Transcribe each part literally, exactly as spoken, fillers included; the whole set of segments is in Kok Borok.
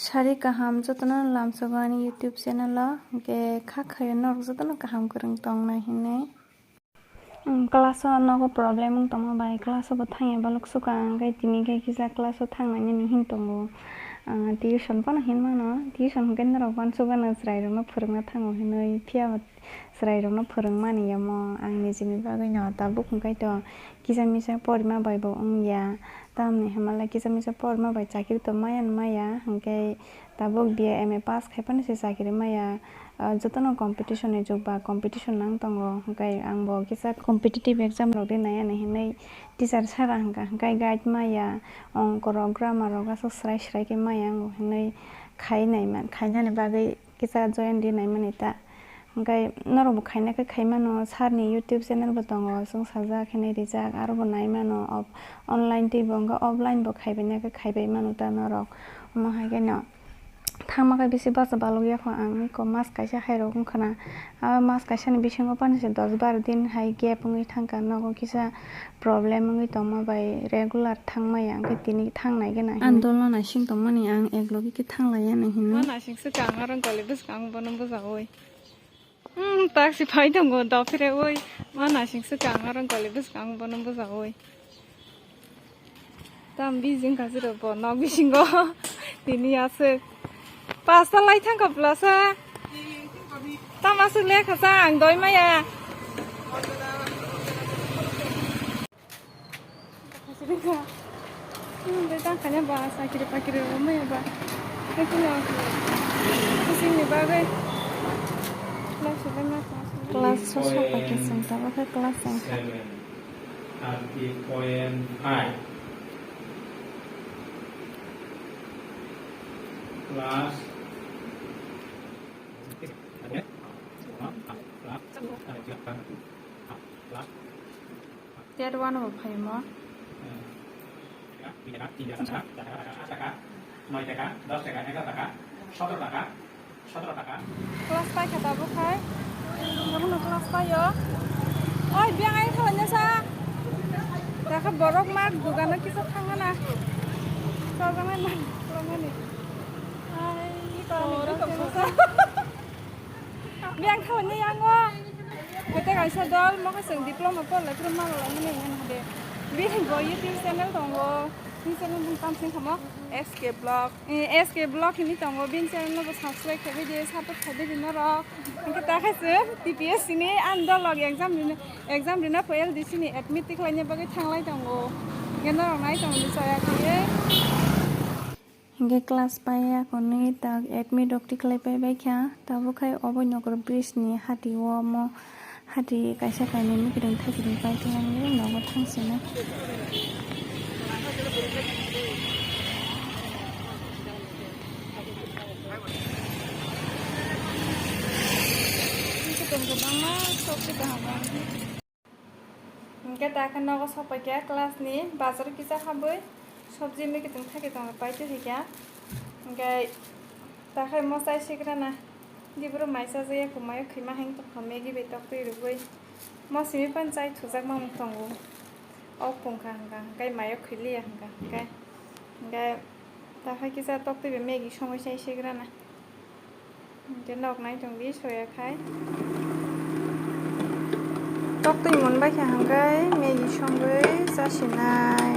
Sari kaham jotono lamsogo ani YouTube channel o, hwnkhe kha khayo norok jotono kaham kwrwng tongna hinwi. Umm, class o nogo problem wng tongma bai class o bo thangya balok sukha, hwnkhe tini khe kisa class o thangnani hin tongo. Ah, tuition phano hin mano, tuition hwnkhe norok uansukgano chwrairokno phwrwngna thango hinwi, phiya ba chwrairokno phwrwngmani yamo ang nijini bagwino tabuk hwnkhe to kisa misa porima bai bo wngya. Tamni hwnmale kisa misa porima bai chakri to maya no maya, hwnkhe tabuk B A M A pass khai phano se chakri maya. Ah, jotono competition ni jug ba competition nang tongo, hwnkhe ang bo kisa competitive exam rok de nai ani hinwi teacher sir ang hwnkha hwnkhe guide maya, ongko rok, grammar rok aswk swrai swrai khe maya ang hinwi khai nai man, khainani bagwi kisa join de nai mani ta. Hwnkhe norok bo khaina khe khai mano, sir ni YouTube channel bo tongo, chwng sajak hinwi rijak, aro bo nai mano, off-, online tei bo hwnkhe offline bo khaibaina khe khaibai mano ta norok. Omo hai kheno thangma khe bisi bacha balok ya kho ang, eko mas kaisa hai rok wngkha na, a mas kaisa ni bisingo pani se dos bar din hai gap wngwi thangkha, nogo kisa problem wngwi tongma bai regular thangmaya, hwnkhe tini thangnai gana hinwi. Andolno naising tongmani ang ek logi khe thanglaiya nai hinwi. Ma naising swkang aro goli bwskang bono bwjawi. Hmm, taksi phai tongo dophirewi. Ma naising swkang aro goli bwskang bono bwjawi. Tam bijing kha siro bo nok bisingo. Tini aswk. Pasta lai thangkha blasa. Tam aswk lekha sa ang doi maya. Tei tang khaina ba sakiri pakiri rw maya ba. Tei kuno kusingni bagwi. Class o sok bai khe chwng tabuk khe class wngkha. Thirty point five. Class. Tet one bo phaimo. Class paikha tabuk khai. Abono class paio. Oi, biyang ai khalanya sa. Dakha borok mat dugano kisa thangana. Chajaknai man khlangani. Ai, borok kisa. Biyang khalanya yango. Kete kaisa dol, mo kaisa diploma por lai phuru malo lai mani ngan hade. Bini bo YouTube channel tongo. Bini channel bung tam sing khamo S K Vlog. Eh, S K Vlog hini tongo. Bini channel no bo subscribe khai di, support khai di norok. Hingke ta khai se T P S C ni ang dol log exam rina, exam rina pho L D C ni admit tikhlai ni bagwi thanglai tongo. Hingke norok nai tongo di chaya khe. Hingke class pai ya konwi tak admit rok tikhlai pai bai kha. Tabuk khai obo nokro bridge ni hati o omo hati kaisa kainwi mikiding thakiding pai khe ang nogo thang sinai. Hingke ta khe nogo sok pai kha class ni bazar kisa habwi sobji mikitwng thakitwng rok pai twi hai kha. Hingke ta khe mo chai sigrana. Diboro mai chajakya, kumaio khwima hai wng tongkha, Maggie bai toktwi rwgwi. Mo simi phano chai thujakma wng tongo. O pungkha hwnkha, hwnkhe maio khwiliya hwnkha, hwnkhe, hwnkhe ta hai kisa toktwi bai Maggie songwi chai sigrana. Hwnkhe nok nai tongdi soya khai. Toktwi monbai kha hwnkhe Maggie songwi chasinai.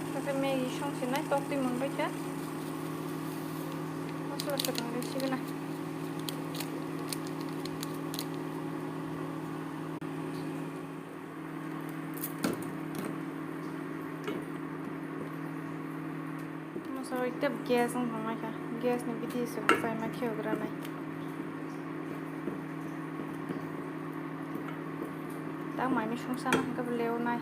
Hwnkhe Maggie songsinai toktwi monbai kha. Masala kwtang rw sigwna. Masala tep gas wng tongmai kha. Gas ni bithi se bwsai ma khiyok ranai. Tak mai mi sungsana hwnkhe bo lewnai.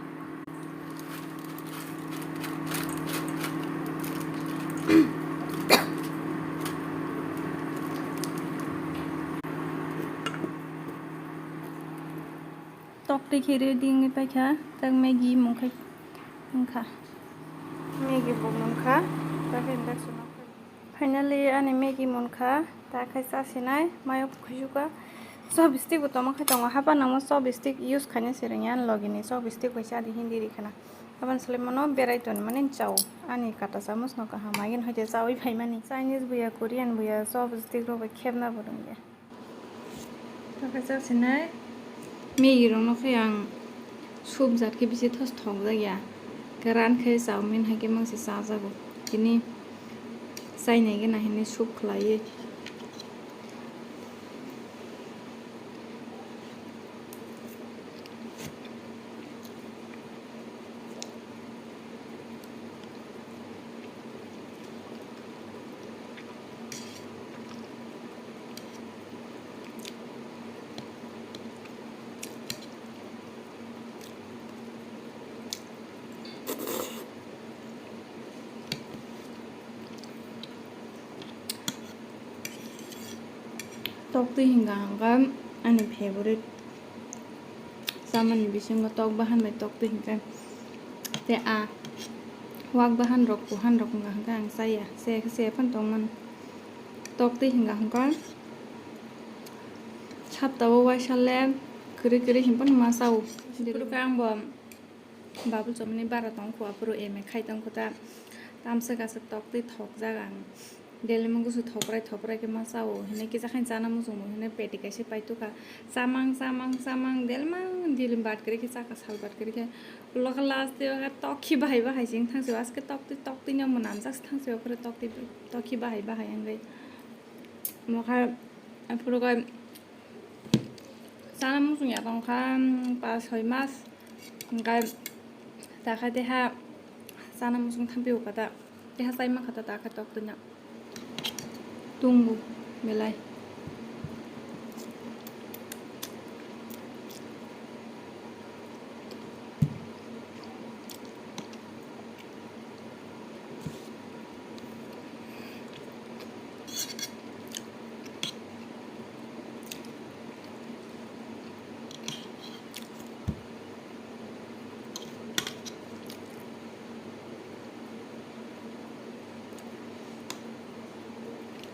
Toktwi khe ready wngwi paikha, tak Maggie mungkhai wngkha. Maggie bo mungkha, tak induction o. Finally, ani Maggie mungkha, ta khai chasinai, mayo khuijuka. Chopstick bo tongma khai tongo, hapa nangma chopstick use khaina se rwngya, ani logi ni chopstick bai chadi hindi ri khana. Aboni saloimano berai tonmani chao. Ani kata chamus no kaham agin hoite chawi phaimani. Chinese buya, Korean buya, chopstick rok bai khebna bo rwngya. Tokhe chaksinai Maggi rokno khe ang soup jat khe bisi thos thokjakya. Kwran khe chowmin hai khe mangsi chajago. Tini chainai gana hinwi soup khlaiwi. Toktwi hinkha hwnkhe ani favorite chamani bisingo tok bahan bai toktwi hinkhe tei a wak bahan rok kuhan rok wngkha hwnkhe ang chaya, chaya khe chaya phano tongmani. Toktwi hinkha hwnkhe saptao waisa le kwrwi kwrwi hinphano ma chao. Phuru khe ang bo Babul chomani bara tong kho, aphuru M A khai tong kho ta, tamsa kasa toktwi thokjak ang. Daily mung gusu thoprai thoprai khe ma chao, hinwi kisa khain chana muchung nung hinwi peti kaisa paitokha. Chamang chamang chamang delmang daily bat kwrwi khe chakha sal bat kwrwi khe. Ulo khe last day o khe tokhi bahai bahai se wng thang se, aske toktwi toktwi no mwnam jak se thang se, aphuru toktwi tokhi bahai bahai wngwi. Omo khe aphuru khe chana muchung ya tong kha, mm, pas soi mas. Hingkhe takha teha chana muchung thampi o kata, teha chai mankha ta takha toktwina. Tungo belai.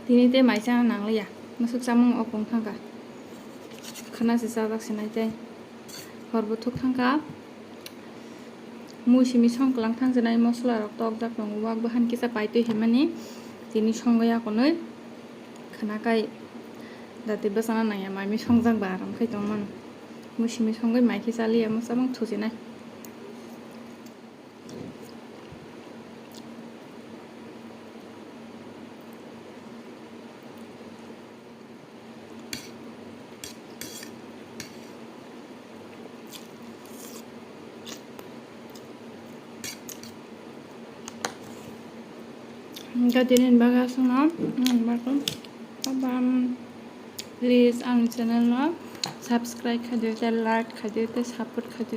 Tini tei mai chana nangliya, mwswk chamung o kung thangkha, khwna se chajak se nai tei. Hor bo thuk thangkha. Mui simi song kwlang thang se nai, mosola rok tok jak tongo, wak bahan kisa paitwi hinmani tini songwi akonwi khwna kai dati bwchana nangya, mai mi songjak ba aram khai tongmano. Mui simi songwi mai khe chaliya, mwsamung thuchinai. Gadini bagwi aswkno, mm, bakung. Abam, please, ang channel no subscribe khaidi, tei like khaidi, tei support khaidi.